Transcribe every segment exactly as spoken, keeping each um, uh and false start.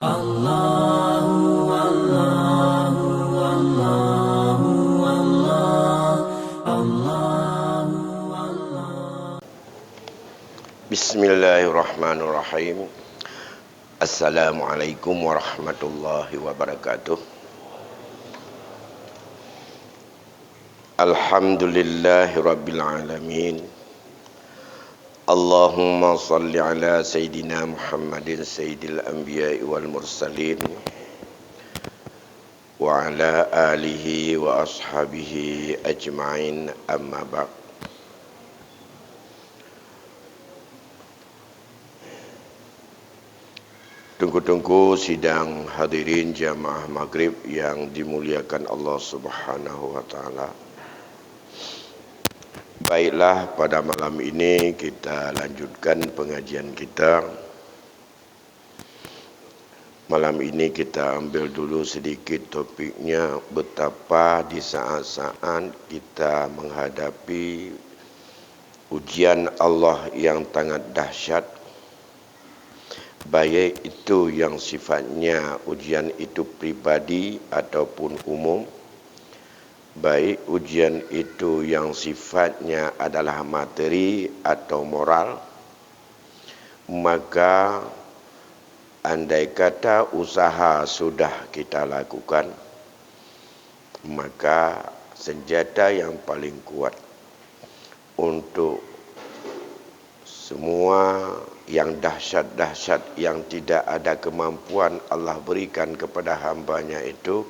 Allahu, Allahu, Allahu, Allah, Allahu, Allah. Bismillahirrahmanirrahim. Assalamualaikum warahmatullahi wabarakatuh. Alhamdulillahirabbil alamin. Allahumma salli ala Sayyidina Muhammadin Sayyidil Anbiya'i wal Mursalin, wa ala alihi wa ashabihi ajma'in, amma ba'd. Teungku-teungku sidang, hadirin jamaah Maghrib yang dimuliakan Allah Subhanahu wa Ta'ala. Baiklah, pada malam ini kita lanjutkan pengajian kita. Malam ini kita ambil dulu sedikit topiknya, betapa di saat-saat kita menghadapi ujian Allah yang sangat dahsyat, baik itu yang sifatnya ujian itu pribadi ataupun umum, baik ujian itu yang sifatnya adalah materi atau moral, maka andai kata usaha sudah kita lakukan, maka senjata yang paling kuat untuk semua yang dahsyat-dahsyat yang tidak ada kemampuan Allah berikan kepada hamba-Nya itu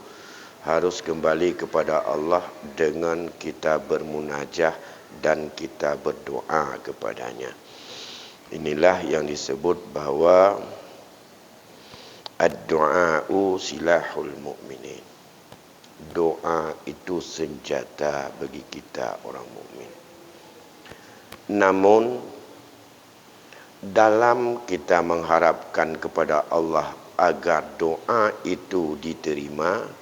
harus kembali kepada Allah dengan kita bermunajah dan kita berdoa kepada-Nya. Inilah yang disebut bahwa ad-du'a'u silahul mu'minin. Doa itu senjata bagi kita orang mukmin. Namun, dalam kita mengharapkan kepada Allah agar doa itu diterima,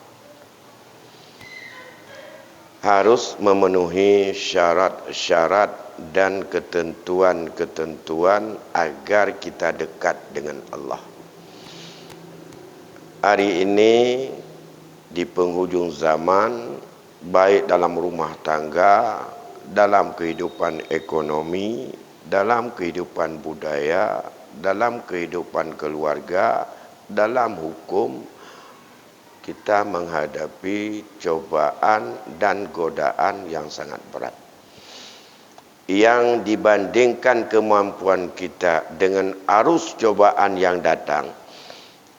harus memenuhi syarat-syarat dan ketentuan-ketentuan agar kita dekat dengan Allah. Hari ini, di penghujung zaman, baik dalam rumah tangga, dalam kehidupan ekonomi, dalam kehidupan budaya, dalam kehidupan keluarga, dalam hukum, kita menghadapi cobaan dan godaan yang sangat berat. Yang dibandingkan kemampuan kita dengan arus cobaan yang datang,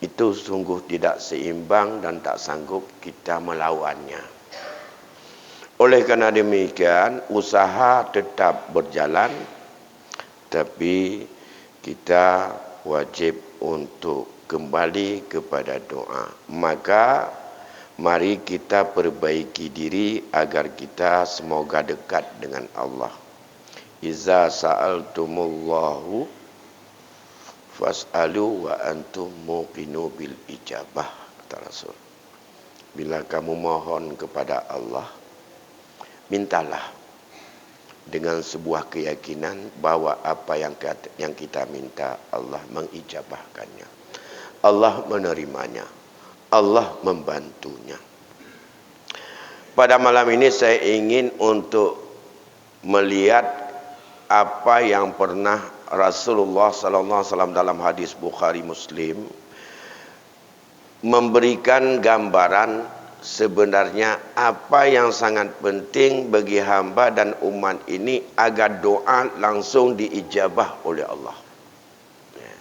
itu sungguh tidak seimbang dan tak sanggup kita melawannya. Oleh karena demikian, usaha tetap berjalan, tapi kita wajib untuk kembali kepada doa. Maka, mari kita perbaiki diri agar kita semoga dekat dengan Allah. "Iza sa'altumullahu fas'alu wa antum muqinu bil ijabah," kata Rasul. "Bila kamu mohon kepada Allah, mintalah dengan sebuah keyakinan bahwa apa yang kat-, yang kita minta, Allah mengijabahkannya. Allah menerimanya. Allah membantunya." Pada malam ini saya ingin untuk melihat apa yang pernah Rasulullah sallallahu alaihi wasallam dalam hadis Bukhari Muslim memberikan gambaran sebenarnya apa yang sangat penting bagi hamba dan umat ini agar doa langsung diijabah oleh Allah. Ya.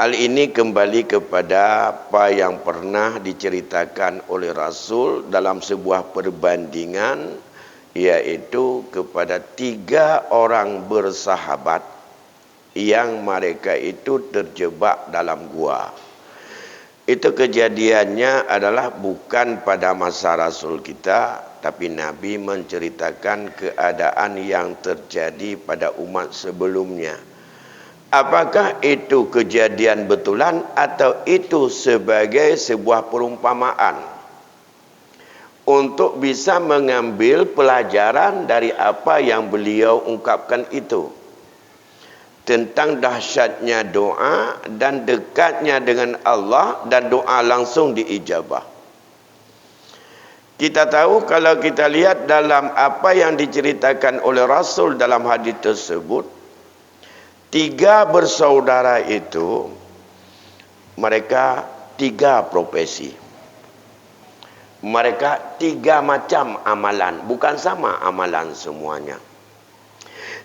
Hal ini kembali kepada apa yang pernah diceritakan oleh Rasul dalam sebuah perbandingan, yaitu kepada tiga orang bersahabat yang mereka itu terjebak dalam gua. Itu kejadiannya adalah bukan pada masa Rasul kita, tapi Nabi menceritakan keadaan yang terjadi pada umat sebelumnya. Apakah itu kejadian betulan atau itu sebagai sebuah perumpamaan untuk bisa mengambil pelajaran dari apa yang beliau ungkapkan itu? tentang dahsyatnya doa dan dekatnya dengan Allah dan doa langsung diijabah. Kita tahu, kalau kita lihat dalam apa yang diceritakan oleh Rasul dalam hadis tersebut, tiga bersaudara itu, mereka tiga profesi. Mereka tiga macam amalan, bukan sama amalan semuanya.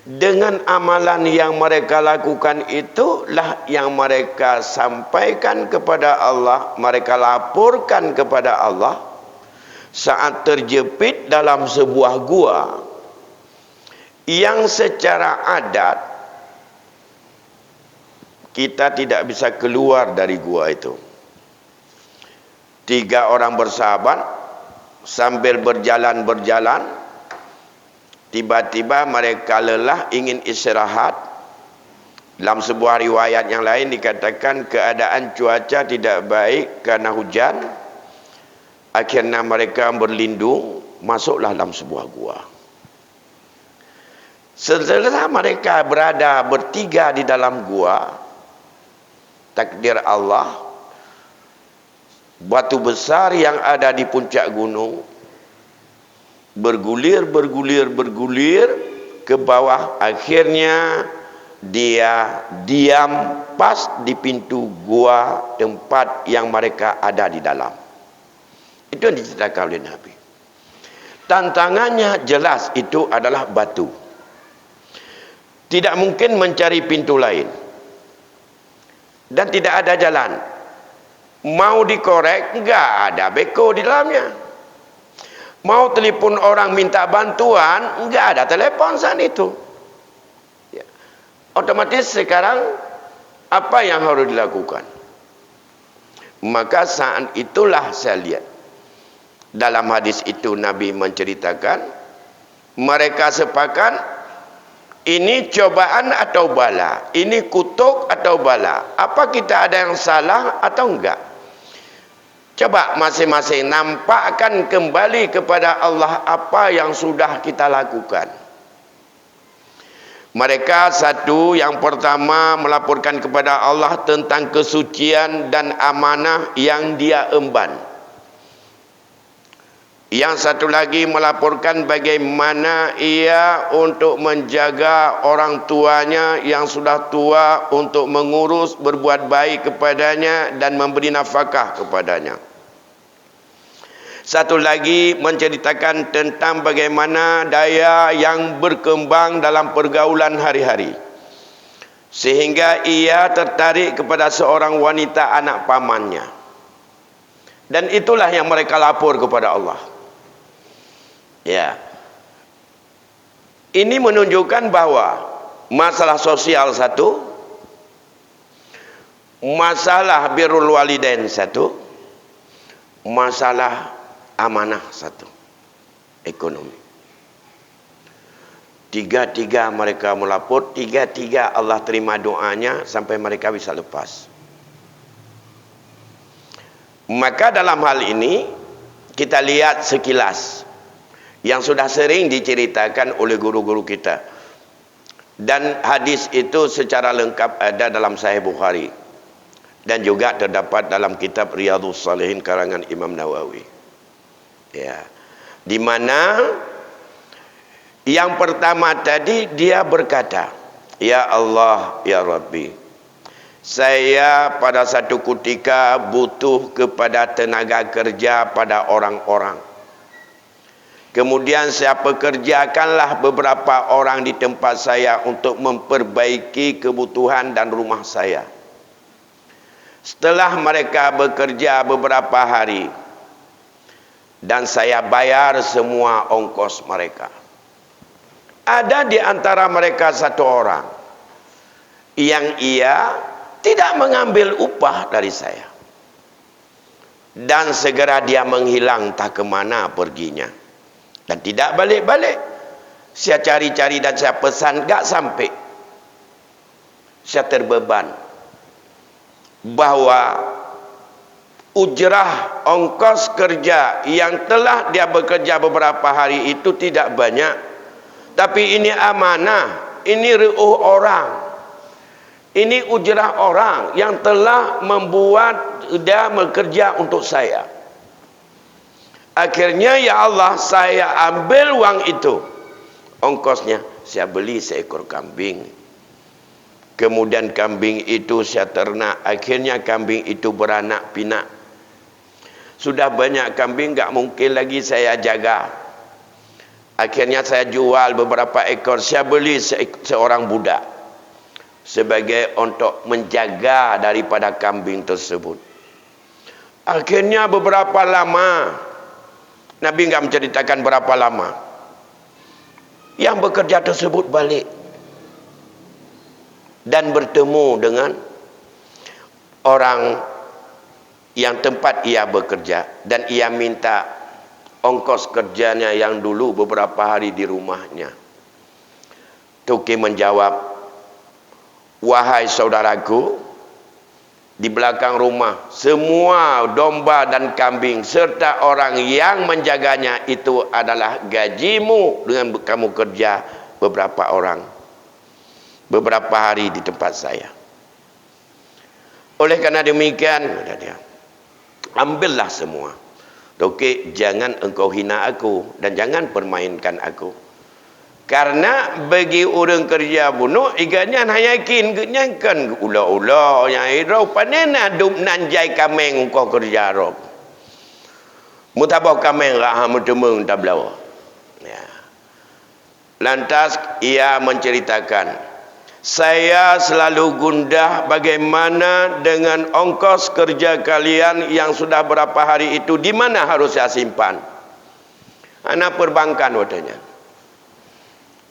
Dengan amalan yang mereka lakukan itulah yang mereka sampaikan kepada Allah, mereka laporkan kepada Allah saat terjepit dalam sebuah gua yang secara adat kita tidak bisa keluar dari gua itu. Tiga orang bersahabat sambil berjalan-berjalan, tiba-tiba mereka lelah, ingin istirahat. Dalam sebuah riwayat yang lain dikatakan keadaan cuaca tidak baik karena hujan. Akhirnya mereka berlindung, masuklah dalam sebuah gua. Setelah mereka berada bertiga di dalam gua, takdir Allah, batu besar yang ada di puncak gunung bergulir, bergulir, bergulir ke bawah. Akhirnya dia diam pas di pintu gua tempat yang mereka ada di dalam. Itu yang diceritakan oleh Nabi. Tantangannya jelas, itu adalah batu. Tidak mungkin mencari pintu lain. Dan tidak ada jalan. Mau dikorek, enggak ada beko di dalamnya. Mau telepon orang minta bantuan, enggak ada telepon saat itu. Ya. Otomatis sekarang, apa yang harus dilakukan? Maka saat itulah saya lihat. Dalam hadis itu Nabi menceritakan, mereka sepakat, ini cobaan atau bala, ini kutuk atau bala. Apa kita ada yang salah atau enggak? Coba masing-masing nampakkan kembali kepada Allah apa yang sudah kita lakukan. Mereka satu, yang pertama, melaporkan kepada Allah tentang kesucian dan amanah yang dia emban. Yang satu lagi melaporkan bagaimana ia untuk menjaga orang tuanya yang sudah tua, untuk mengurus, berbuat baik kepadanya, dan memberi nafkah kepadanya. Satu lagi menceritakan tentang bagaimana daya yang berkembang dalam pergaulan hari-hari, sehingga ia tertarik kepada seorang wanita anak pamannya. Dan itulah yang mereka lapor kepada Allah. Ya. Ini menunjukkan bahwa masalah sosial satu, masalah birrul walidain satu, masalah amanah satu, ekonomi. Tiga-tiga mereka melapor, tiga-tiga Allah terima doanya sampai mereka bisa lepas. Maka dalam hal ini, kita lihat sekilas yang sudah sering diceritakan oleh guru-guru kita. Dan hadis itu secara lengkap ada dalam Sahih Bukhari dan juga terdapat dalam kitab Riyadhus Shalihin karangan Imam Nawawi. Ya. Di mana yang pertama tadi dia berkata, "Ya Allah, ya Rabbi, saya pada satu ketika butuh kepada tenaga kerja pada orang-orang. Kemudian saya pekerjakanlah beberapa orang di tempat saya untuk memperbaiki kebutuhan dan rumah saya. Setelah mereka bekerja beberapa hari, dan saya bayar semua ongkos mereka. Ada di antara mereka satu orang yang ia tidak mengambil upah dari saya. Dan segera dia menghilang, entah ke mana perginya. Dan tidak balik-balik. Saya cari-cari dan saya pesan, gak sampai. Saya terbeban bahwa ujrah, ongkos kerja yang telah dia bekerja beberapa hari itu tidak banyak. Tapi ini amanah, ini reu'uh orang. Ini ujrah orang yang telah membuat dia bekerja untuk saya. Akhirnya, ya Allah, saya ambil uang itu. Ongkosnya, saya beli seekor kambing. Kemudian kambing itu saya ternak. Akhirnya kambing itu beranak pinak. Sudah banyak kambing, nggak mungkin lagi saya jaga. Akhirnya saya jual beberapa ekor, saya beli se-, seorang budak sebagai untuk menjaga daripada kambing tersebut. Akhirnya beberapa lama, Nabi nggak menceritakan berapa lama, yang bekerja tersebut balik dan bertemu dengan orang yang tempat ia bekerja, dan ia minta ongkos kerjanya yang dulu beberapa hari di rumahnya. Tuki menjawab, "Wahai saudaraku, di belakang rumah, semua domba dan kambing serta orang yang menjaganya itu adalah gajimu dengan kamu kerja beberapa orang, beberapa hari di tempat saya. Oleh karena demikian," kata dia, "ambillah semua. Toke, jangan engkau hina aku dan jangan permainkan aku. Karena bagi ureuëng kerja bunoe, iga nyan hana yakin, geuh nyan kan ulo-ulo nyang idroe, pane na dum nan jai kameng ukoh kerja rob. Meusaboh kameng rah meuteumeng tabloe." Ya. Lantas ia menceritakan, "Saya selalu gundah bagaimana dengan ongkos kerja kalian yang sudah berapa hari itu, di mana harus saya simpan? Hana perbankan," katanya.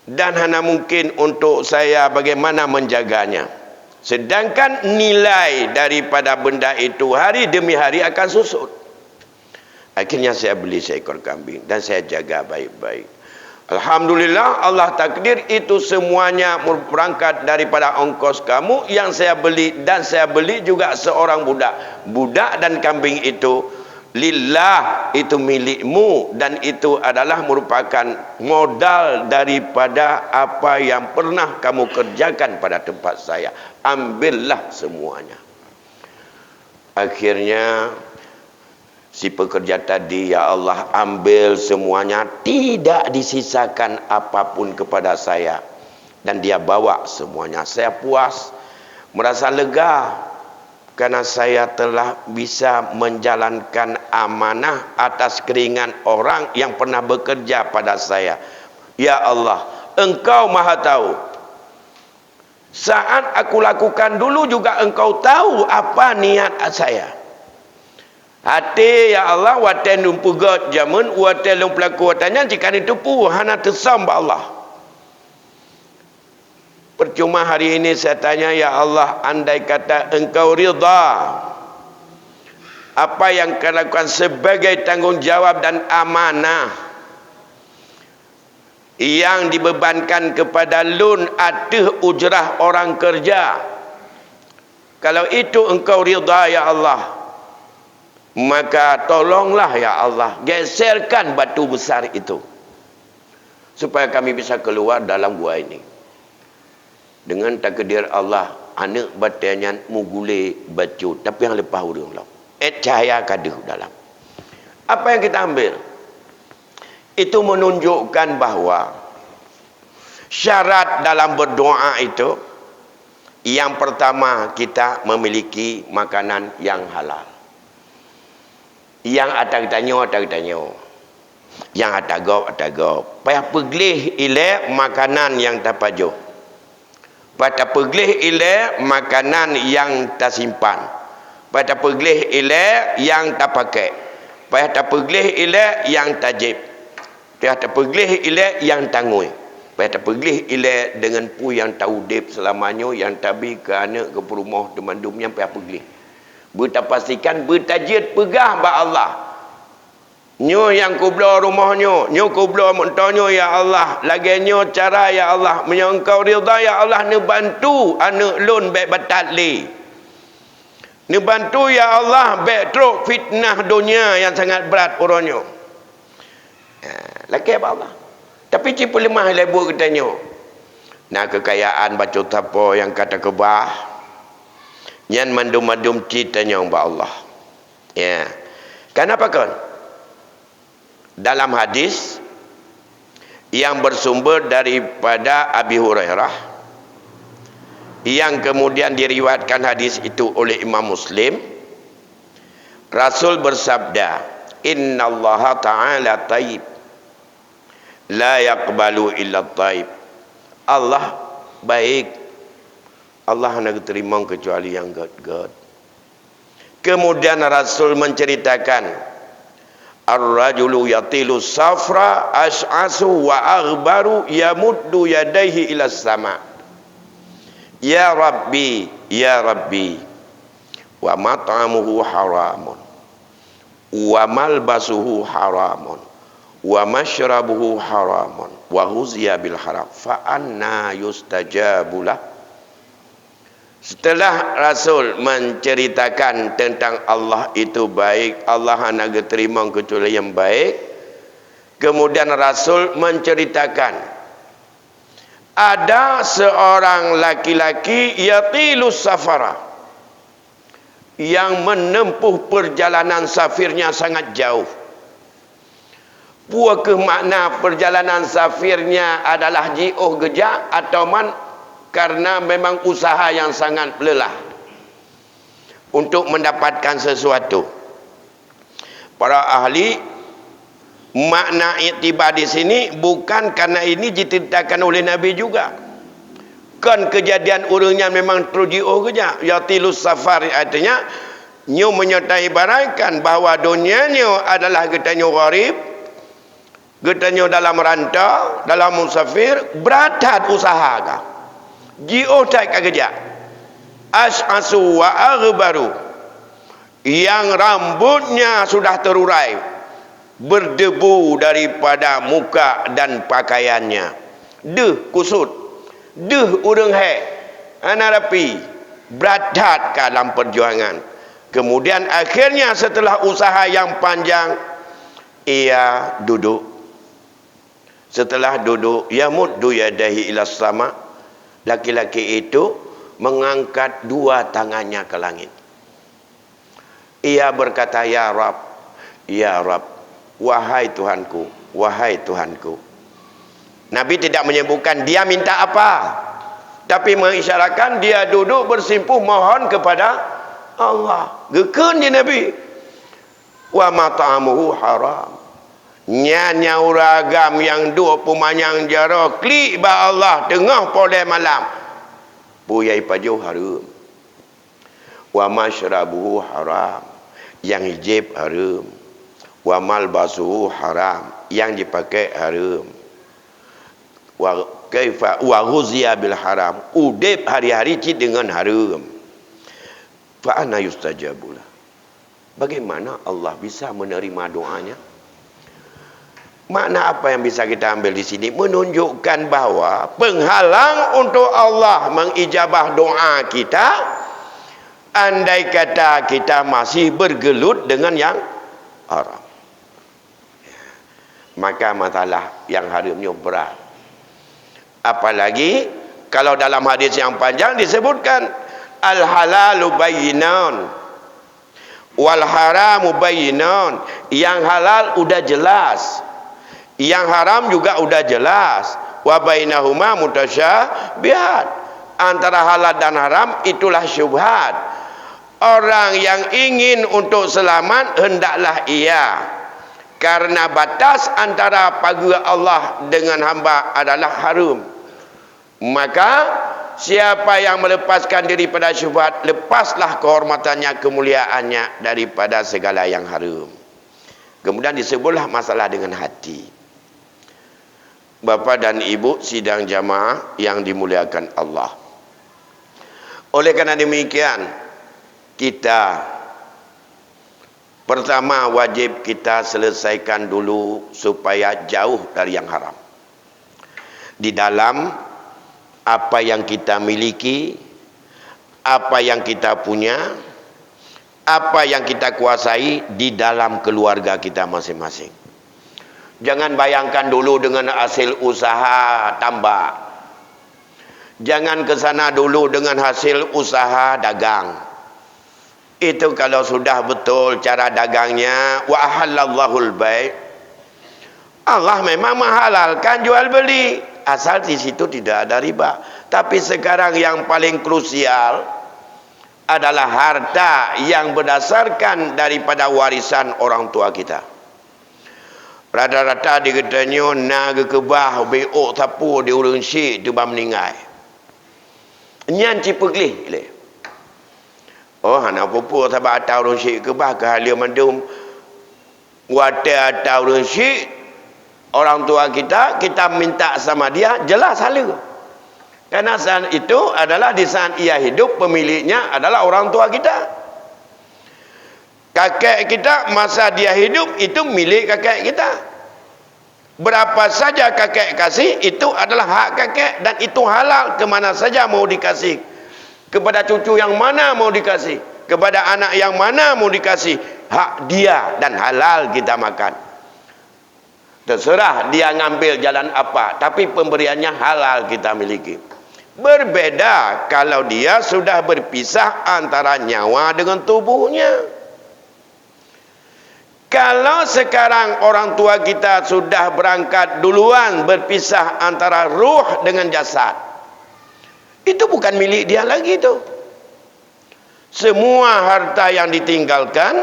"Dan hana mungkin untuk saya bagaimana menjaganya. Sedangkan nilai daripada benda itu hari demi hari akan susut." Akhirnya saya beli seekor kambing dan saya jaga baik-baik. Alhamdulillah, Allah takdir itu semuanya berangkat daripada ongkos kamu yang saya beli, dan saya beli juga seorang budak. Budak dan kambing itu lillah, itu milikmu, dan itu adalah merupakan modal daripada apa yang pernah kamu kerjakan pada tempat saya. Ambillah semuanya." Akhirnya, si pekerja tadi, "Ya Allah, ambil semuanya, tidak disisakan apapun kepada saya." Dan dia bawa semuanya. Saya puas, merasa lega, karena saya telah bisa menjalankan amanah atas keringat orang yang pernah bekerja pada saya. Ya Allah, Engkau Maha Tahu. Saat aku lakukan dulu juga Engkau tahu apa niat saya. Até, ya Allah, watée lôn peugét jameun, watée lôn peulaku watée nyan, jih ka neuteupeue, hana teusöm bak Allah. Percuma hari ini saya tanya, "Ya Allah, andai kata Engkau ridha, apa yang kau lakukan sebagai tanggung jawab dan amanah yang dibebankan kepada lôn ateueh ujrah orang kerja? Kalau itu Engkau ridha, ya Allah, maka tolonglah, ya Allah, geserkan batu besar itu, supaya kami bisa keluar dalam gua ini." Dengan takdir Allah, aneuëk batée nyan mugulé bacut, tapi nyang leupah ureuëng lom. Ét cahya ka deuh dalam. Apa yang kita ambil? Itu menunjukkan bahwa syarat dalam berdoa itu, yang pertama, kita memiliki makanan yang halal. Nyang atra geutanyoe, atra geutanyoe. Nyang atra gob, atra gob. Payah peugleh ilée makanan nyang tapajoh. Payah tapeugleh ilée makanan nyang tasimpan. Payah tapeugleh ilée nyang tapakék. Payah tapeugleh ilée nyang tajéb. Payah tapeugleh ilée nyang tangui. Payah tapeugleh ilée deungon peue nyang taudeb seulama nyoe, nyang tabi keu aneuëk, keu peurumoh, teumandum nyan payah peugleh. Beutapastikan, beutajeuet peugah bak Allah, "Nyoe nyang kubloe rumoh nyoe, nyoe kubloe meuntô nyoe, ya Allah. Lagée nyoe cara, ya Allah. Meunyoe Engkau ridha, ya Allah, neubantu aneuëk lôn bék batat lé. Neubantu, ya Allah, bék trok fitnah donya nyang sangat brat uroe nyoe." Ha, lakée bak Allah. Tapi cit peuleumah lé buet geutanyoe. Na keukayaan bacut sapo nyang ka takeubah, Nyan mandum-mandum cit tanyong bak Allah. Ya. Kenapa kon? Dalam hadis yang bersumber daripada Abi Hurairah, yang kemudian diriwayatkan hadis itu oleh Imam Muslim, Rasul bersabda, "Innallaha ta'ala tayyib, la yaqbalu illa tayyib." Allah baik. Allah hana geuteurimong keucuali nyang gét-gét. Kemudian Rasul menceritakan, "Ar-rajulu yatilu safra asy'asu wa aghbaru yamuddu yadaihi ila sama. Ya Rabbi, ya Rabbi, wa mat'amuhu haramun, wa malbasuhu haramun, wa masyrabuhu haramun, wa ghuziya bil haram. Fa anna yustajabu lah?" Setelah Rasul menceritakan tentang Allah itu baik, Allah hana geuteurimong kecuali yang baik, kemudian Rasul menceritakan, ada seorang laki-laki yatilu safara, yang menempuh perjalanan safirnya sangat jauh. Peue kheueh makna perjalanan safirnya adalah jiôh geujak atawa man karena memang usaha yang sangat lelah untuk mendapatkan sesuatu? Para ahli, makna iktibar di sini bukan karena ini diceritakan oleh Nabi juga. Kon kejadian ureuëng nyan memang troh jiôh geujak. Yatilu safar, artinya, nyoe meunyoe taibaratkan bahwa donya nyoe adalah geutanyoe gharib, geutanyoe dalam rantau, dalam musafir, brat that usaha ka. Jiôh that ka geujak. Asy'asu wa aghbaru, yang rambutnya sudah terurai, berdebu daripada muka dan pakaiannya. Deuh kusut, deuh ureuëng hék, hana rapi, brat that ka lam perjuangan. Kemudian akhirnya setelah usaha yang panjang, ia duduk. Setelah duduk, yamuddu yadaihi ila sama, laki-laki itu mengangkat dua tangannya ke langit. Ia berkata, "Ya Rab, ya Rab, wahai Tuhanku, wahai Tuhanku." Nabi tidak menyebutkan dia minta apa, tapi mengisyaratkan dia duduk bersimpuh mohon kepada Allah. Geukheun je Nabi, "Wa mat'amuhu haram." Nyan nyang ureuëng agam nyang duek peumanyang jaroe klik bak Allah teungoh poh lhée malam. Peue nyang jipajoh hareuem. "Wa masyrabuhu haram." Nyang jiéb hareuem. "Wa malbasuhu haram." Nyang jipakék hareuem. "Wa kaifa wa ghuziya bil haram." Udeb hari-hari cit deungon hareuem. "Fa anna yustajabu lah?" Bagaimana Allah bisa menerima doanya? Makna apa yang bisa kita ambil di sini? Menunjukkan bahwa penghalang untuk Allah mengijabah doa kita, andai kata kita masih bergelut dengan yang haram. Maka masalah yang haram nyoe berat. Apalagi kalau dalam hadis yang panjang disebutkan, "Al-halalu bayyinun, wal haramu bayyinun." Yang halal udah jelas, yang haram juga udah jelas. "Wa bainahuma mutasyabihat." Antara halal dan haram itulah syubhat. Orang yang ingin untuk selamat, hendaklah ia, karena batas antara pageue Allah dengan hamba adalah haram. Maka, siapa yang melepaskan diri pada syubhat, lepaslah kehormatannya, kemuliaannya daripada segala yang haram. Kemudian disebutlah masalah dengan hati. Bapa dan Ibu sidang jamaah yang dimuliakan Allah. Oleh karena demikian, kita pertama wajib kita selesaikan dulu supaya jauh dari yang haram. Di dalam apa yang kita miliki, apa yang kita punya, apa yang kita kuasai di dalam keluarga kita masing-masing. Jangan bayangkan dulu dengan hasil usaha tambak. Jangan ke sana dulu dengan hasil usaha dagang. Itu kalau sudah betul cara dagangnya, wa ahallallahul bai', Allah memang menghalalkan jual beli, asal di situ tidak ada riba. Tapi sekarang yang paling krusial adalah harta yang berdasarkan daripada warisan orang tua kita. Rata-rata di geutanyoe na geukeubah ubé ôk sapeue di ureuëng syik teuh ban meuninggai. Nyan cit peugleh lé. Oh, hana peue-peue, sabab ata ureuëng syik keubah keu haleue mandum. Watée ata ureuëng syik, orang tua kita, kita minta sama dia, jelas haleue. Karena saat itu adalah di saat ia hidup, pemiliknya adalah orang tua kita. Kakek kita masa dia hidup itu milik kakek kita. Berapa saja kakek kasih, itu adalah hak kakek dan itu halal ke mana saja mau dikasih. Kepada cucu yang mana mau dikasih, kepada anak yang mana mau dikasih, hak dia dan halal kita makan. Terserah dia ngambil jalan apa, tapi pemberiannya halal kita miliki. Berbeda kalau dia sudah berpisah antara nyawa dengan tubuhnya. Kalau sekarang orang tua kita sudah berangkat duluan berpisah antara ruh dengan jasad, itu bukan milik dia lagi tu. Semua harta yang ditinggalkan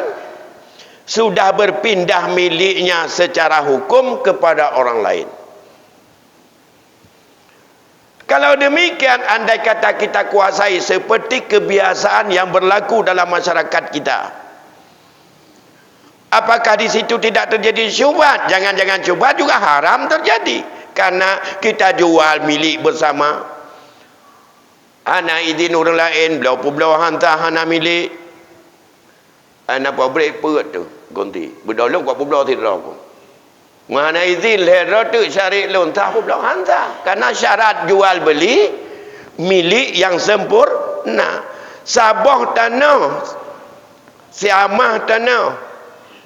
sudah berpindah miliknya secara hukum kepada orang lain. Kalau demikian, andai kata kita kuasai seperti kebiasaan yang berlaku dalam masyarakat kita, apakah di situ tidak terjadi syubhat? Jangan-jangan syubhat juga haram terjadi. Karena kita jual milik bersama. Hana izin ureuëng laén, bloe peubloe hanta hana milik. Hana pabrik peuet tu, gonti. Beudôh lôn kuat peubloe sidroe ku. Meuhana izin lhée droe teuk syarik lôn, sah peubloe hanta. Karena syarat jual beli milik yang sempurna. Saboh tanoh, siamah tanoh,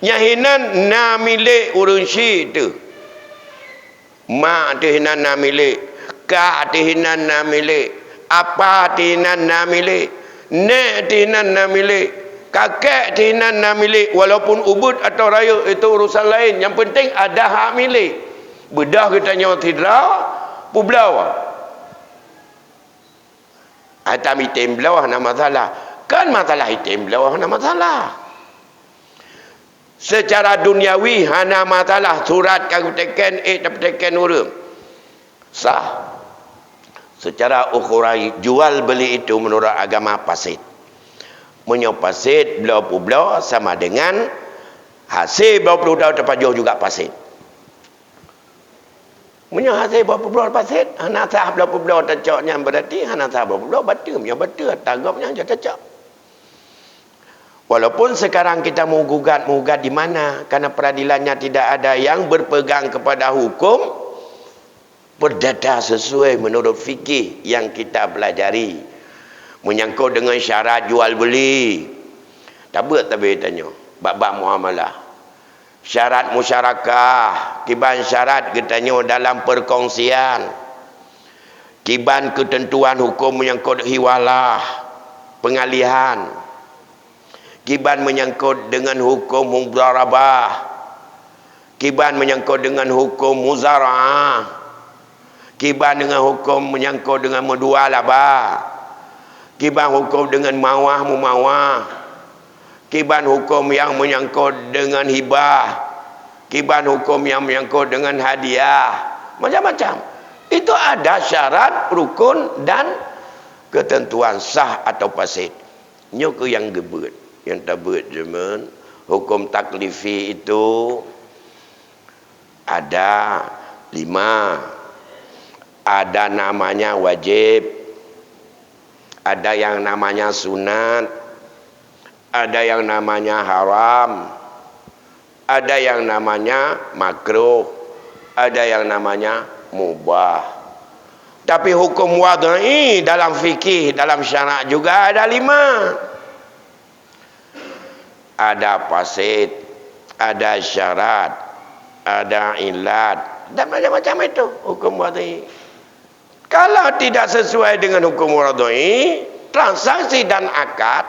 nyan hinan na milék ureuëng syik teuh. Mak teuh hinan na milék, kak teuh hinan na milék, apa teuh hinan na milék, nék teuh hinan na milék, kakek teuh hinan na milék, walaupun ubit atau rayeuk itu urusan laén, yang penting ada hak milék. Beudôh geutanyoe sidroe peubloe. Ata mitem bloe hana masalah. Kan masalah item bloe hana masalah. Secara duniawi hana masalah, surat ka geuteken, ék tapeuteken ureuëng. Sah. Secara ukhrawi, jual beli itu menurut agama fasid. Meunyoe fasid, bloe peubloe sama dengan hasé bloe peubloe tapajoh juga fasid. Meunyoe hasé bloe peubloe fasid, hana sah bloe peubloe tacok nyan, berarti hana sah bloe peubloe bateue. Meunyoe bateue, ata gob nyan jeuet tacok. Walaupun sekarang kita menggugat, menggugat di mana? Karena peradilannya tidak ada yang berpegang kepada hukum perdata sesuai menurut fikih yang kita pelajari. Menyangkut dengan syarat jual beli, tabeuet tabe tanyoe bak bab muamalah. Syarat musyarakah, kiban syarat geutanyoe dalam perkongsian, kiban keuteuntuan huköm menyangkot hiwalah, peungalihan, kiban menyangkot deungon huköm mudharabah, kiban menyangkot deungon huköm muzaraah, kiban deungon huköm menyangkot deungon meudualabah, kiban huköm deungon mawah mumawah, kiban huköm nyang menyangkot deungon hibah, kiban huköm nyang menyangkot deungon hadiah, macam-macam. Itu ada syarat, rukun, dan keuteuntuan sah atau fasid. Nyoe keuh nyang geubeuet, nyang tabeuet jameun huköm taklifi itu ada lima. Ada namanya wajib, ada yang namanya sunat, ada yang namanya haram, ada yang namanya makruh, ada yang namanya mubah. Tapi huköm wad'i dalam fikih, dalam syarak juga ada lima. Ada fasid, ada syarat, ada ilat, dan macam-macam itu huköm wad'i. Kalau tidak sesuai dengan huköm wad'i, transaksi dan akad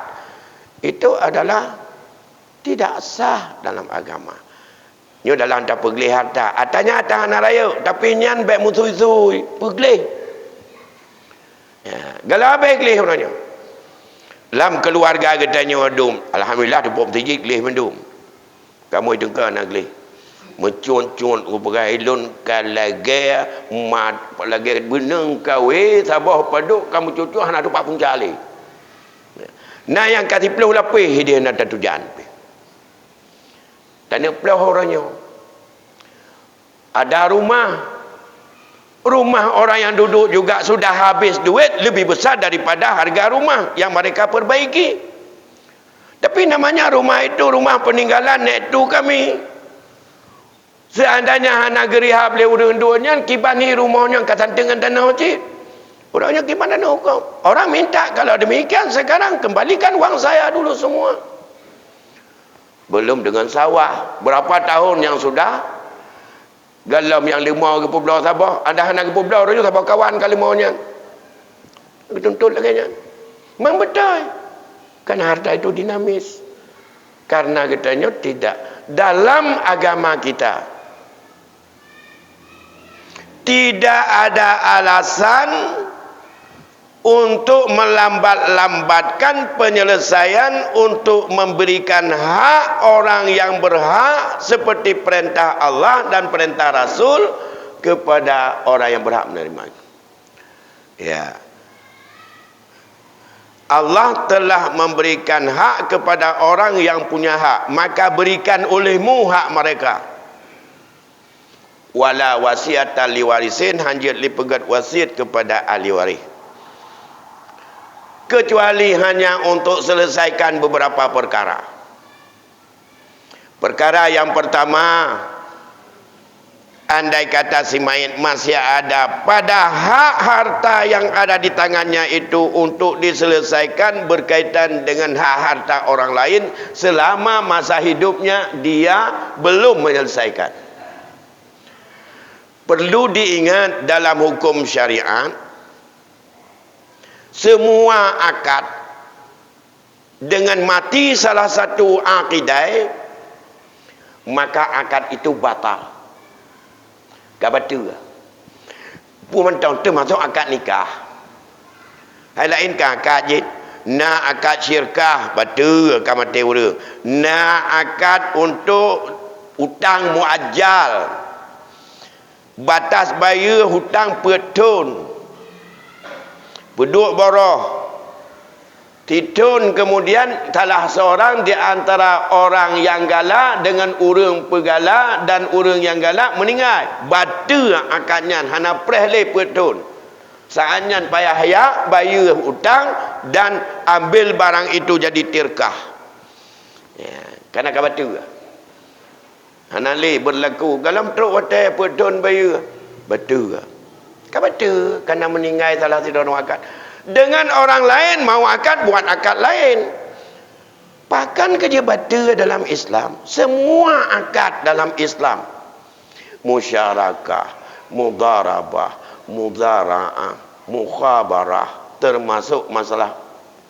Itu adalah tidak sah dalam agama. Nyoe dalam tapeugleh harta. Harta nyan harta hana rayeuk, tapi nyan bèk meusui-sui, peugleh. Ya, galak habéh gleh uroe nyoe. Lam keuluwarga geutanyoe dum, alhamdulillah, teupeue meuseujid gleh mandum. Kamoe teungka na gleh. Meucon-con u peugah ilôn ka lagèe mat, lagèe beuneueng kawé, saboh padub ka meucon-con hana tupat punca lé. Na nyang ka siploh lapéh idéh na tatujan pih. Taneuk ploh uroe nyoe. Ada rumah. Rumah orang yang duduk juga sudah habis duit lebih besar daripada harga rumah yang mereka perbaiki. Tapi namanya rumah itu rumah peninggalan nek tu kami. Seandainya hana geurihab lé ureueng duek nyan, kiban hi rumoh nyan ka santeueng ngon tanoh cit. Ureueng nyan kiban tanoh huköm. Orang minta, kalau demikian sekarang kembalikan uang saya dulu semua. Belum dengan sawah. Berapa tahun yang sudah? Galom nyang leumo geupeubloe saboh, adak hana geupeubloe, ureueng nyoe saboh kawan ka leumo nyan. Geutuntut lagèe nyan. Memang beutôi. Karena harta itu dinamis. Karena geutanyoe tidak. Dalam agama kita, tidak ada alasan untuk melambat-lambatkan penyelesaian untuk memberikan hak orang yang berhak seperti perintah Allah dan perintah Rasul kepada orang yang berhak menerima. Ya. Allah telah memberikan hak kepada orang yang punya hak, maka berikan olehmu hak mereka. Wala wasiatan liwarisin, hanjeuet lé peugét wasiat kepada ahli waris. Kecuali hanya untuk selesaikan beberapa perkara. Perkara yang pertama, andai kata si mayit masih ada pada hak harta yang ada di tangannya itu untuk diselesaikan berkaitan dengan hak harta orang lain selama masa hidupnya dia belum menyelesaikan. Perlu diingat dalam hukum syariat, semua akad dengan mati salah satu akidai, maka akad itu batal. Ka bateue. Peue mantong teumasok akad nikah. Hai laén ka akad jih. Na akad syirkah, bateue ka maté ureueng. Na akad untuk utang muajjal. Batas bayeue hutang peuet thon. Peuduek boroh. Sithon kemudian salah seorang di antara orang nyang galak dengan ureueng peugalak dan ureueng nyang galak meuninggai. Bateue akad nyan hana preh lé peuet thon. Saát nyan payah yak bayeue utang dan ambil barang itu jadi tirkah. Ya, kana ka bateue. Hana lé beurlaku. Galom trok watèe peuet thon bayeue. Bateue. Ka bateue, kana meuninggai salah sidroe akad. Dengan orang laén mau akad, buat akad laén. Pakon keu jeuet bateue dalam Islam? Semua akad dalam Islam. Musyarakah, mudharabah, mudhara'ah, mukhabarah, termasuk masalah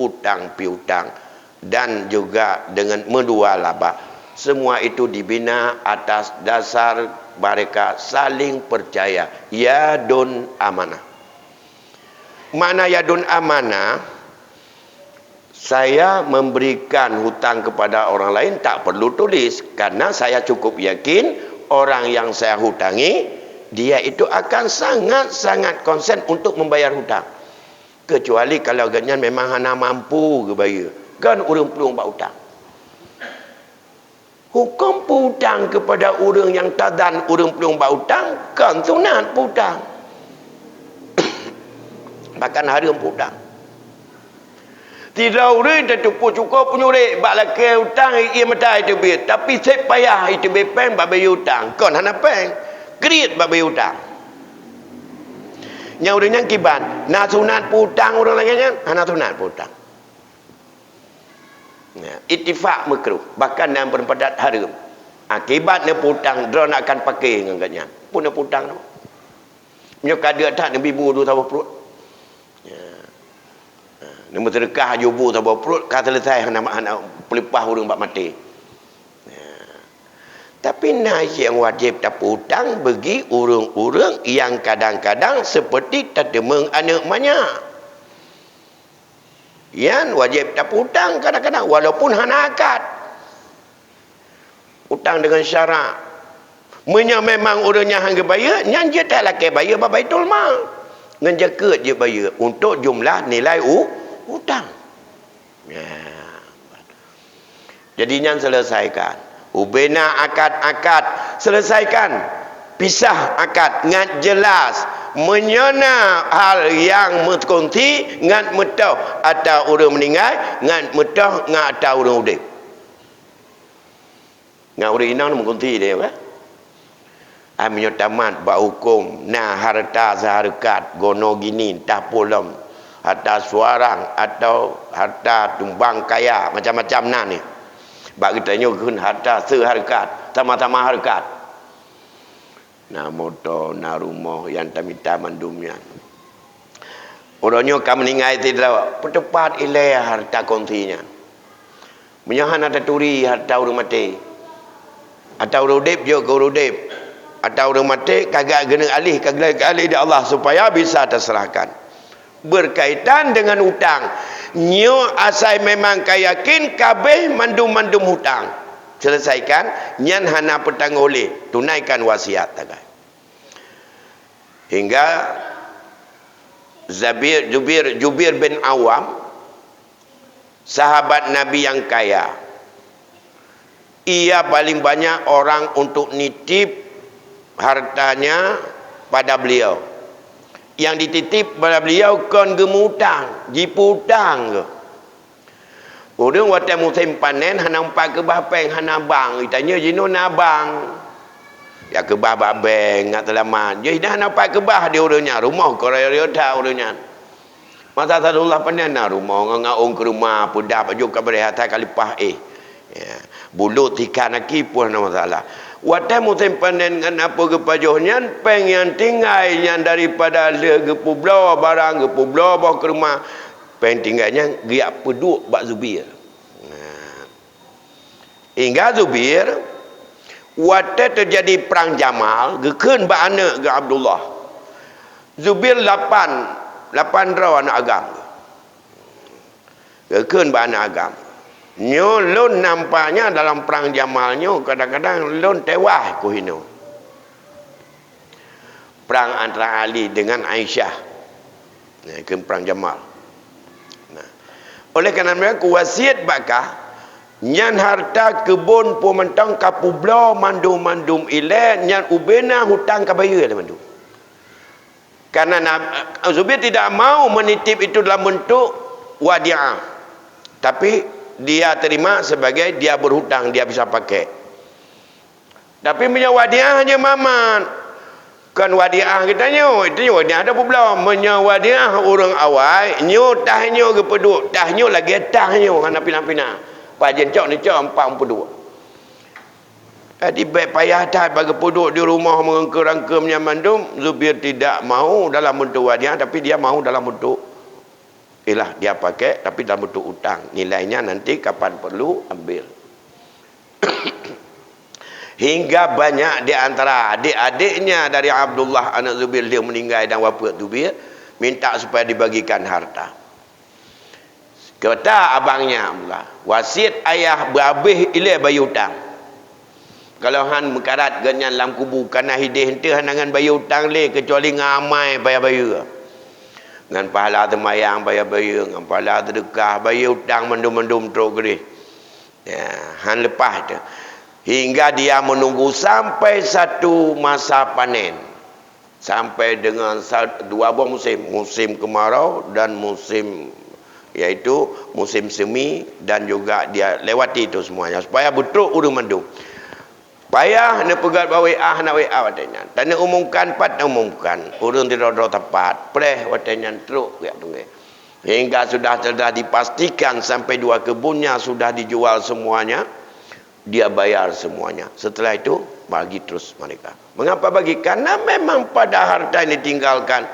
utang piutang dan juga dengan meudua laba. Semua itu dibina atas dasar mereka saling percaya. Yadun amanah. Makna yadun amanah, saya memberikan hutang kepada orang lain tak perlu tulis, karena saya cukup yakin orang yang saya hutangi, dia itu akan sangat-sangat konsen untuk membayar hutang. Kecuali kalau gobnyan memang hana mampu geubayeue, kon ureueng plueng bak utang. Huköm peuutang keupada ureueng nyang tazan ureueng plueng bak utang, kon sunat peuutang. Bahkan hareuem peuutang. Sidroe ureueng tateupeue cukôp peunyurit bak lakèe utang, ie mata jiteubiet, tapi sép payah jiteubiet péng bak bayeue utang, kon hana péng, kriet bak bayeue utang. Nyang ureueng nyan kiban, na sunat peuutang ureueng lagèe nyan? Hana sunat peuutang. Ya, ittifak makruh, bahkan nyang berpendapat hareuem. Akibat neupeuutang, droeneuh akan paké ngon gobnyan. Peue neupeuutang tu? Meunyoe ka deuek that neubi bu dua saboh pruet. Ya. Ha. Neumeuseudeukah jubu saboh pruet ka seuleusoe hana, hana peuleupaih ureuëng bak maté. Tapi na nyang wajéb tapeuutang bagi ureuëng-ureuëng nyang kadang-kadang seperti tateumeung aneuëk manyak. Nyan wajéb tapeuutang kadang-kadang walaupun hana akad. Utang dengan syarak. Meunyoe memang ureuëng nyan han geubayeue, nyan jeuet talakée bayeue bak Baitul Mal. Ngon jakeuet jeuet bayeue untuk jumlah nilai u-, utang. Ya. Jadi nyan selesaikan. Ubena akad-akad, selesaikan. Pisah akad ngat jelas. Meunyoe na hal nyang meukunti ngat meutoh ata ureuëng meuninggai, ngat meutoh ngat ata ureuëng udeb. Ngat ureuëng inong meukunti deh, bah. Ai meunyoe tamat bak huköm, na hareuta seuhareukat, gono gini, entah polom, harta suarang atau harta tumbang kaya, macam-macam na ni. Bak geutanyoe kheun harta seuhareukat, sama-sama hareukat. Na moto, na rumoh nyang tamita mandum nyan. Uroe nyoe ka meuninggai sidroe, peuteupat ilée harta konti nyan. Meunyoe hana taturi harta ureuëng maté, ata ureuëng udeb jok keu ureuëng udeb, ata ureuëng maté ka geugeuneuk alih, ka geulakée alih di Allah supaya bisa taseurahkan. Berkaitan dengan utang, nyoe asai memang ka yakin kabeh mandum-mandum utang. Selesaikan, nyan hana peutanggong lé, tunaikan wasiat tagai. Hingga Zabir, Jubir, Jubir bin Awam, sahabat Nabi yang kaya, ia paling banyak orang untuk nitip hartanya pada beliau. Yang dititip pada beliau kon geumutang, jipeutang. Ureuëng watée musém panen hana umpat keubah péng, hana bank, geutanyoe jinoe na bank. Ya keubah bak bank ngat seulamat. Jadi hana umpat keubah di ureuëng nyan, rumoh keurayo-rayo that ureuëng nyan. Masa sadullah panen na rumoh ngon ngaong keureuma, peudah baju ka beureh asai ka leupah éh. Ya. Bulut ikan aki pun hana masalah. Watée musém panen ngon apa geupajoh nyan, péng nyang tinggai nyan daripada lheueh geupeubloe barang, geupeubloe boh keureuma, péng tinggai nyan geujak peuduek bak Zubir. Nah. Hingga Zubir, watée teujadi prang Jamal, geukheun bak aneuëk geuh Abdullah. Zubir lapan, lapan droe aneuëk agam. Geukheun bak aneuëk agam. Nyoe lôn nampaknya dalam prang Jamal nyoe kadang-kadang lôn teuwah keuh inoe. Prang antara Ali dengan Aisyah. Nah, kheun prang Jamal. Nah. Oleh karena meunan kuwasiet bak kah, nyan harta keubon peue mantong ka peubloe mandum-mandum ilée, nyan ubena hutang ka bayeue lé mandum. Karena Nab-, Zubir tidak mau menitip itu dalam bentuk wadiah. Tapi dia terima sebagai dia berhutang, dia bisa pakai. Tapi meunyoe wadiah nyoe mamat, kon wadiah geutanyoe, itu nyoe wadiah ada peubloe. Meunyoe wadiah ureuëng awai, nyoe tah nyoe geupeuduek, tah nyoe lagée tah nyoe hana pinah-pinah. Pajan cok ni cok empat peuduek. Jadi bék payah that bak geupeuduek di rumoh meurangkeum-rangkeum nyan mandum. Zubir tidak mau dalam bentuk wadiah, tapi dia mau dalam bentuk Ialah dia pakai, tapi dalam bentuk utang. Nilainya nanti kapan perlu, ambil. Hingga banyak di antara adik-adiknya dari Abdullah anak Zubair yang meninggal dan wafat Zubair, minta supaya dibagikan harta. Kata abangnya Abdullah, wasiat ayah berhabis ilée bayeue utang. Kalau han meukarat geuhnyan lam kubu, kana hideh eunteuk hana ngon bayeue utang lé, keucuali ngon amai payah bayeue. Ngon pahala teumayang payah bayeue, ngon pahala teudeukah, bayeue utang mandum-mandum trok keudeh. Ya, han leupah teuh. Hingga dia menunggu sampai satu masa panen. Sampai dengan sa-, dua boh musim, musim kemarau dan musim, yaitu musim semi, dan juga dia lewati itu semuanya, supaya beutrok ureuëng mandum. Payah neupeugét bak W A, hana W A watée nyan. Taneuk umumkan pat, taumumkan. Ureuëng sidroe-droe tapat, preh watée nyan trok geujak tunggée. Hingga sudah, sudah dipastikan sampai dua kebunnya sudah dijual semuanya, dia bayar semuanya. Setelah itu, bagi terus mereka. Mengapa bagi? Karena memang pada harta yang ditinggalkan,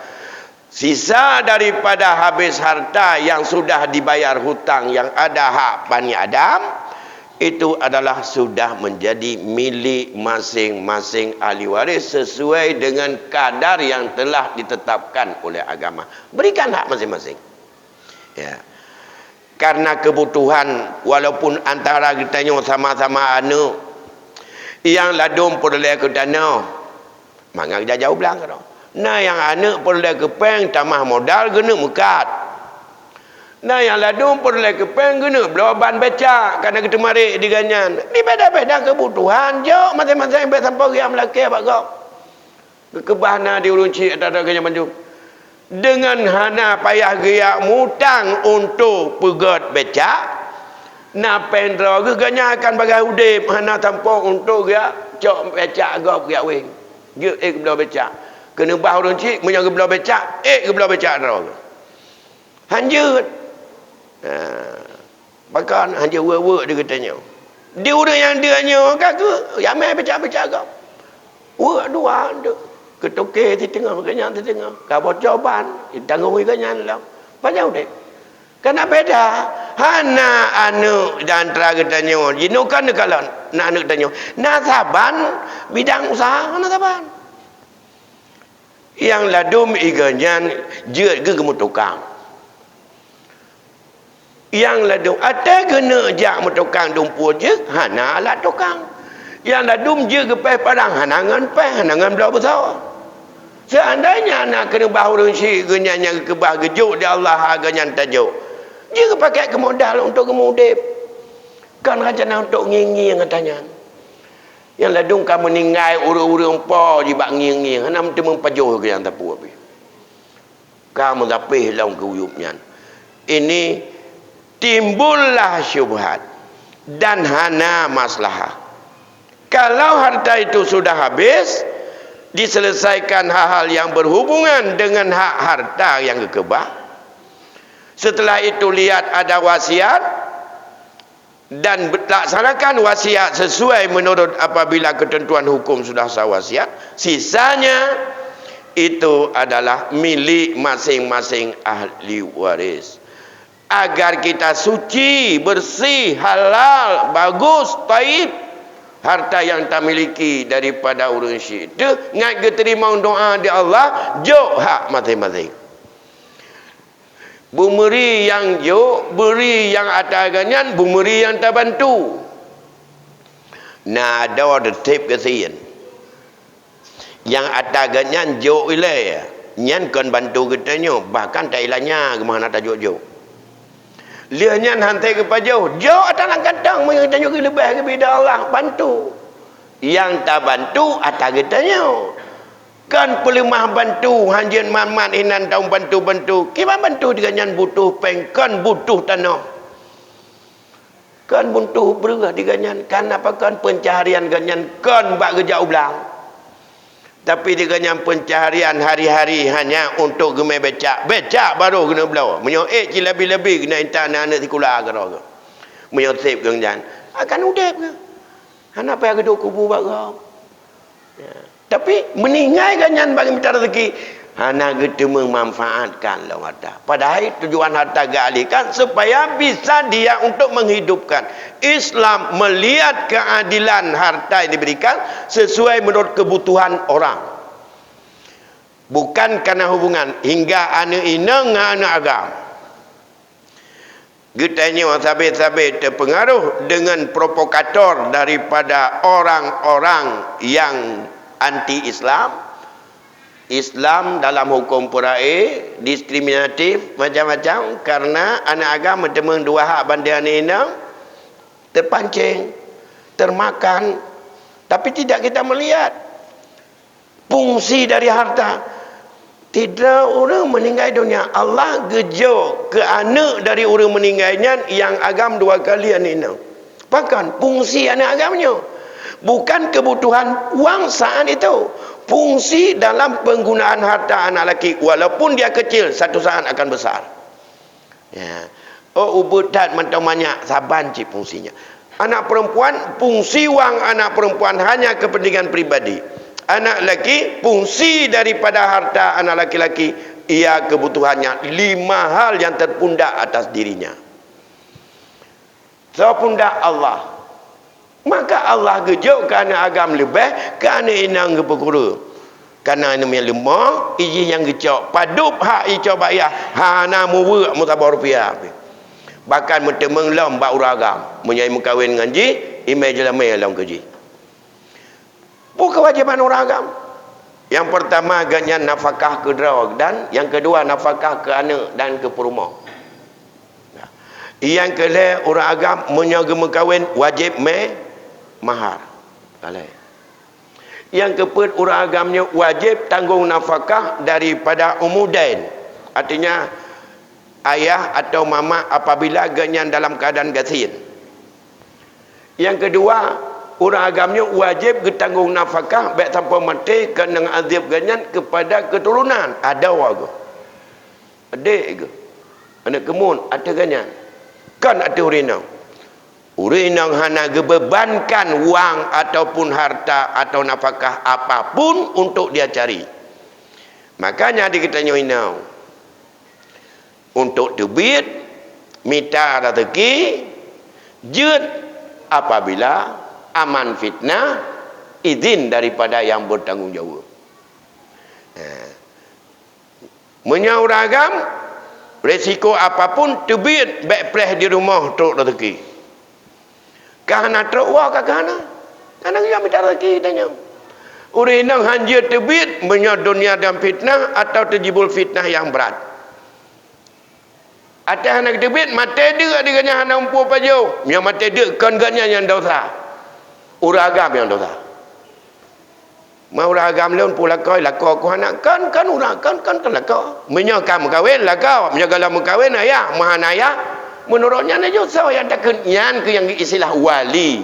Sisa daripada habis harta yang sudah dibayar hutang yang ada hak Bani Adam, itu adalah sudah menjadi milik masing-masing ahli waris sesuai dengan kadar yang telah ditetapkan oleh agama. Berikan hak masing-masing. Ya. Karena kebutuhan, walaupun antara geutanyoe sama-sama aneuk, nyang ladôm peureulèe keu tanoh, mangat jijak u blang keudroe. Na nyang aneuk peureulèe keu péng, tamah modal, geuneuk meukat. Na nyang ladôm peureulèe keu péng, geuneuk bloe ban becak, ka na geuteumarék di gobnyan. Di beda-beda kebutuhan, jok maséng-maséng, bèk sampoe geujak meulakèe bak gob. Geukeubah na di ureueng chik ata-ata geuh nyan bandum. Deungon hana payah geujak mutang untuk peugöt becak, na péng droe geuh, gobnyan akan bagaih udép, hana sampoe untuk geujak cok becak gob geujak wéng. Jeuet ék geubloe becak. Keuneubah ureueng chik, meunyoe geubloe becak, ék geubloe becak droe geuh. Han jeuet. Ha. Pakon han jeuet weuek-weuek di geutanyoe. Di ureueng nyang deuek nyoe ka keuh, ya mé becak-becak gob. Weuek dua, deuek. Keu toke siteungoh, keu nyan siteungoh. Ka bocor ban, jitanggong lé gobnyan lom. Pajan udép. Ka na beda. Hana aneuk di antara geutanyoe. Jinoe kan neukalon, na aneuk tanyoe. Na saban bidang useuha, hana saban. Nyang ladôm i gobnyan jeuet geuh geumeutukang. Nyang ladôm, até geuneuk jak meutukang dumpeue jeuet, hana alat tukang. Nyang ladôm jeuet geupéh padang, hana ngon péh, hana ngon bloe beusoe. Seuandainya na keuneubah ureueng chik geuh nyan nyang geukeubah geujok di Allah, ha geuh nyan tajok, jeuet geupakèk keu modal untuk geumeudép, kon rencana untuk ngieng-ngieng ata nyan. Nyang ladôm ka meuninggai ureueng-ureueng po jibak ngieng-ngieng, hana meuteumé pajoh keu nyang tapue pih. Ka meugapéh lom keu uyueb nyan. Ini timbullah syubhat dan hana maslahah. Kalau harta itu sudah habis, diselesaikan hal-hal yang berhubungan dengan hak harta yang geukeubah. Setelah itu lihat ada wasiat, dan laksanakan wasiat sesuai menurut apabila ketentuan hukum sudah sah wasiat, sisanya itu adalah milik masing-masing ahli waris. Agar kita suci, bersih, halal, bagus, taib, harta yang tamiliki daripada ureueng chik teuh, ngat geuteurimong doa di Allah, jok hak masing-masing. Beumeuri nyang jok, beuri nyang ata geuh nyan, beumeuri nyang tabantu. Na adoe teuteb geusién. Nyang ata geuh nyan jok ilée, nyan kon bantu geutanyoe, bahkan tailanya geuh meuhana tajok-jok. Lheueh nyan han teuh geupajoh, jok ata lam kantong meunyoe tanyoe geuleubeh geubri di Allah, bantu. Nyang tabantu ata geutanyoe. Kon peuleumah bantu, hanjeuet mat-mat inan taum bantu-bantu. Kiban bantu di gobnyan butoh péng, kon butoh tanoh. Kon butoh breueh di gobnyan, kan apa kon peuncaharian gobnyan kon bak geujak u blang. Tapi di gobnyan peuncaharian hari-hari hanya untuk geumé becak. Becak barô geuneuk bloe. Meunyoe ék cit leubeh-leubeh geuneuk intat aneuk sikula keudroe geuh. Meunyoe seb geuh nyan, akan udeb geuh. Hana payah geuduek kubu bak gob. Ya. Tapi meuninggai gobnyan bagi mita rezeki, hana geuteumeung manfaatkan lom harta. Padahai tujuan harta geualihkan supaya bisa dia untuk menghidupkan. Islam melihat keadilan harta yang diberikan sesuai menurut kebutuhan orang. Bukan karena hubungan hingga aneuk inong ngon aneuk agam. Geutanyoe sabe-sabe teupeungaroh deungon provokator daripada orang-orang yang anti Islam. Islam dalam huköm peuraé diskriminatif macam-macam, karena aneuk agam meuteumeung dua hak bandéng aneuk inong, terpancing, termakan, tapi tidak kita melihat fungsi dari harta. Sidroe ureuëng meuninggai donya, Allah geujok keu aneuk dari ureuëng meuninggai nyan nyang agam dua kali aneuk inong. Pakon fungsi aneuk agam nyoe? Bukan kebutuhan uang saat itu. Fungsi dalam penggunaan harta anak laki, walaupun dia kecil, satu saat akan besar. Ya. Oh, ubeut that mantong manyak, saban cit fungsinya. Anak perempuan, fungsi wang anak perempuan hanya kepentingan pribadi. Anak laki, fungsi daripada harta anak laki-laki Ia kebutuhannya lima hal yang terpundak atas dirinya. Soe pundak? Allah. Maka Allah geujok keu aneuk agam leubeh, keu aneuk inong geupeukureueng. Kareuna aneuk nyang leumoh, ijih nyang geucok, padub hak icoe bak yah, hana muweuek meusaboh rupiah pih. Bahkan meuteumeung lom bak ureueng agam, meunyoe imeukawen ngon jih, imé jeulamé lom keu jih. Peue keuwajéban ureueng agam? Nyang peurtama, geuhnyan nafakah keu droe dan nyang keudua nafakah keu aneuk dan keu peurumoh. Nyang keulhée, ureueng agam meunyoe geumeukawen wajéb mé mahar. Ka lhée. Nyang keupeuet, ureueng agam nyoe wajéb tanggong nafakah daripada umudain, artinya ayah atau mamak apabila geuhnyan dalam keuadaan gasien. Nyang keudua, ureueng agam nyoe wajéb geutanggong nafakah bék sampoe maté keuneuk azéb geuhnyan keupada keuturonan, adoe geuh, adék geuh, aneuk keumuen ateueh geuhnyan, kon ateueh ureueng inong. Ureueng inong hana geubeubankan wang ataupun harta atau nafakah apapun untuk dia cari. Makanya di geutanyoe inong, untuk teubiet, mita raseuki, jeuet apabila aman fitnah, izin daripada nyang bertanggung jawab. Nah, meunyoe ureueng agam, resiko apapun teubiet bék preh di rumoh trok raseuki. Ka hana trok woe ka, ka hana. Hana geuyue mita raseuki geutanyoe. Ureueng inong hanjeuet teubiet meunyoe donya dalam fitnah atawa teujiboh fitnah nyang brat. Até hana geuteubiet, maté deuk di geuhnyan hana muphom pajoh. Meunyoe maté deuk kon geuhnyan nyang desya. Ureueng agam nyang desya. Ma ureueng agam lôn peue lakoe, lakoe ku hana, kon, kon ureueng, kon, kon, kon lakoe. Meunyoe ka meukawen, lakoe. Meunyoe gohlom meukawen, ayah. Meuhana ayah, meunurot nyan laju soe nyang takheun, nyan keuh nyang geuistilah wali.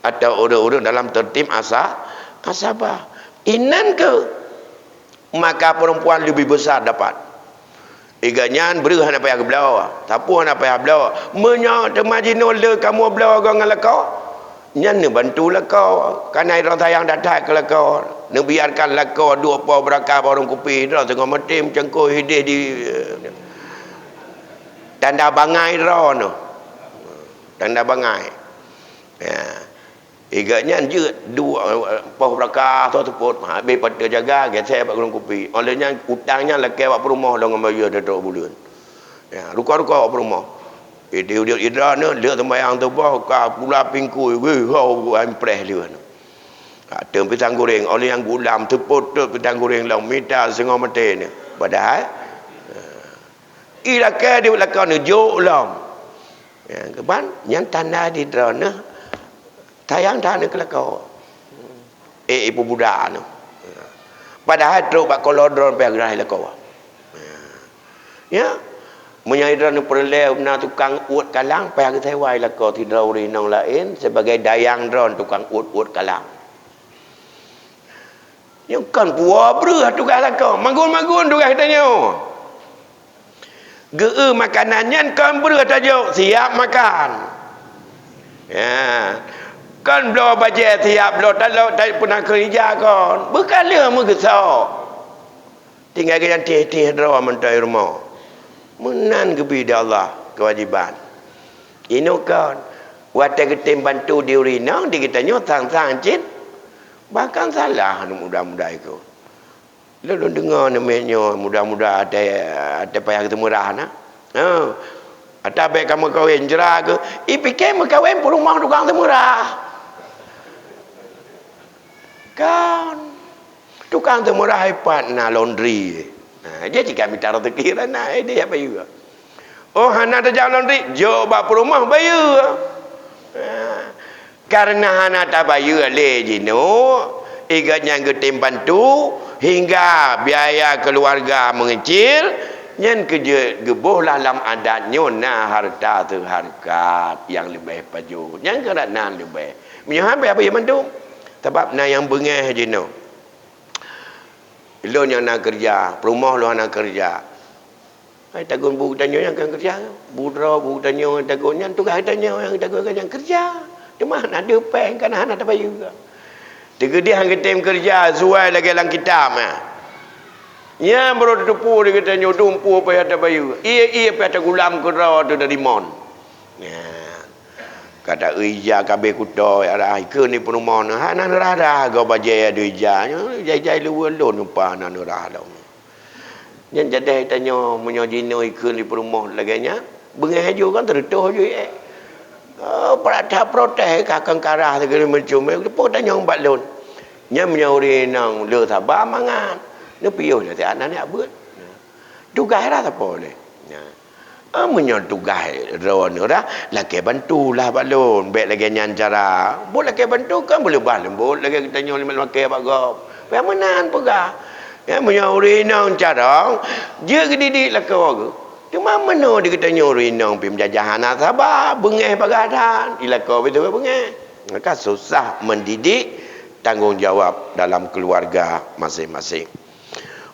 Atau ureueng-ureueng dalam tertib asa-, asabah. Inan keuh maka perempuan lebih besar dapat. Iga nyan breuh hana payah geubloe, sapeue hana payah bloe. Meunyoe teuma jinoe le kamoe bloe goe ngon lakoe, nyan neubantu lakoe, kareuna droe sayang that-that keu lakoe. Neubiarkan lakoe duek poh beurakah bak ureueng kupi, droe teungoh maté meucangkôi hideh di, tanda bangai droe nyoe. Tanda bangai. Ya. Iga nyan jeuet dua, eh, poh beurakah atau seupôt, ha, habéh pat teujaga, gesek bak ureueng kupi. Óh lheueh nyan, utang nyan lakée bak peurumoh lom ngon bayeue teutrok buleuen. Ya, ruka-ruka bak peurumoh. Ideh udeb idra nyoe, lheueh seumayang suboh, ka pula pingkui, wéh, ho, impreh lheueh nyoe. Ha, teun pisang goreng, óh lheueh nyan geulam, seupôt teuk pisang goreng lom, mita singoh maté nyoe. Padahai, eh, i lakée di lakoe nyoe jok lom. Ya, keuban, nyan tanda di droeneuh sayang that keu lakoe. Eh, ibu budak nyoe. Padahai trok bak kolo droeneuh payah geurahi lakoe. Ya. Meunyoe droeneuh peureulée na tukang uet kalang, payah geusewai lakoe sidroe ureueng inong laén sibagai dayang droeneuh tukang uet-uet kalang. Nyoe kon puwoe breuh tugaih lakoe, magun-magun tugaih geutanyoe. Geu-eu makanan nyan kon breuh tajok, siap makan. Ya. Kon bloe bajée siap bloe talok, ta-, peuna keu ija kon. Beukaleuh meugeusok. Tinggai geuyan tieh-tieh droe mantong i rumoh. Meunan geubri di Allah keuwajéban. Inoe kon, watée geutem bantu di ureueng inong di geutanyoe sang-sang cit, bahkan salah aneuk muda-muda iko. Lôn deungoe neumeuet nyoe muda-muda até, até payah geuteumurah na. Ha. Até bék ka meukawen jra keu, ipike meukawen peurumoh tukang teumurah. Kan. Tukang teumurah ipat na laundry. Ha, jadi kami taruh teuki na, eh, dia bayeue. Oh, hana tajak laundry, jok bak peurumoh bayeue. Ha, kareuna hana tabayeue lé jinoe, igat nyang geutem bantu, hingga biaya keuluwarga meungeucil, nyan keujeuet geuboh lah lam adat nyoe na hareuta teuhareukat nyang leubeh pajoh. Nyan keurat nan leubeh. Meunyoe han payah bayeue mandum. Sabab na nyang beungéh jinoe. Lôn nyang na keureuja, peurumoh lôn hana keureuja. Hai tagun bu geutanyoe nyang kan keureuja. Bu droe, bu geutanyoe tagun nyan tugaih geutanyoe nyang tagun nyang keureuja. Teuma hana deuh péng, kan hana tabayeue. Teugeudeh han geutem keureuja suai lagée lam kitab, eh. Nyan baru teupeu di geutanyoe dumpeue payah tabayeue. Ié-ié payah tagulam keudroe teuh dari mon. Nyan. Ka ta-eu ija ka abéh kuto, ya rhah, ikheun di peurumoh nyoe, hana neurhah-rhah gob bajée adu ija. Nyoe jai-jai luweue lôn upah hana neurhah lom. Nyan jadeh tanyoe meunyoe jinoe ikheun di peurumoh lagée nyan, beungéh aju kan teureutôh ju ié. Oh, prat that protes ka keukarah segala macam. Teupeu tanyong bak lôn. Nyan meunyoe ureuëng inong le saba mangat, neupiôh lé siat aneuk beuet. Tugaih rhah sapeue lé. Nyan. Ah, meunyoe tugaih droeneuh rhah, lakée bantulah bak lôn. Bék lagée nyan cara. Buet lakée bantu kan beuleubah leumbot lagée geutanyoe lakée bak gob. Payah meunan peugah. Ya, meunyoe ureuëng inong carông, jeuet geudidik lakoe geuh. Teuma meunoe di geutanyoe ureuëng inong pih meujaja hana saba, beungéh bagaih that, di lakoe beutôi beungéh. Maka susah mendidik, tanggung jawab dalam keluarga masing-masing.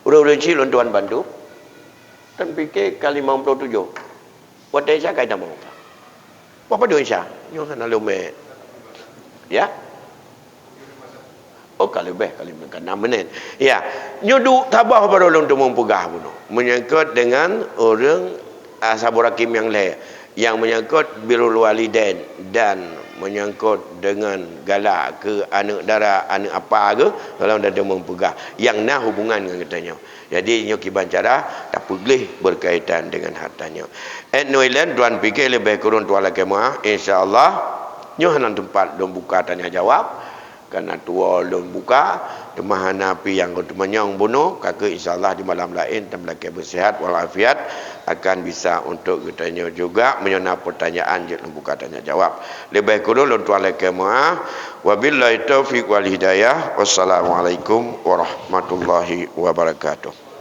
Ureuëng-ureuëng chik lôn tuan bantu, dan pike ka limong ploh tujoh. Watée Isya ka itamong. Peue padub Isya? Nyoe hana lôn mé. Ya? Oh, ka leubeh, ka limong, ka nam menit. Ya. Nyoe duek saboh baru lôn teumong peugah bunoe. Menyangkut dengan ureuëng, ah, saboh rakim nyang lhée. Nyang menyangkut birrul walidain dan menyangkut dengan galak keu aneuk dara, aneuk apa geuh, lôn dah teumong peugah. Nyang na hubungan ngon geutanyoe. Jadi, nyoe kiban cara tapeugleh berkaitan dengan harta nyoe. Et nyoe ilén tuan pike leubeh kureueng tuan lakée meuah, insya Allah, nyoe hana teumpat lôn buka tanya jawab, karena tuwoe lôn buka, teuma hana pih nyang teumanyong bunoe, ka keuh insya Allah di malam laén tameulakée beusehat walafiat akan bisa untuk geutanyoe juga meunyoe na pertanyaan jeuet lôn buka tanya jawab. Leubeh kureueng lôn tuan lakée meuah. Wabillahi taufiq wal hidayah. Wassalamualaikum warahmatullahi wabarakatuh.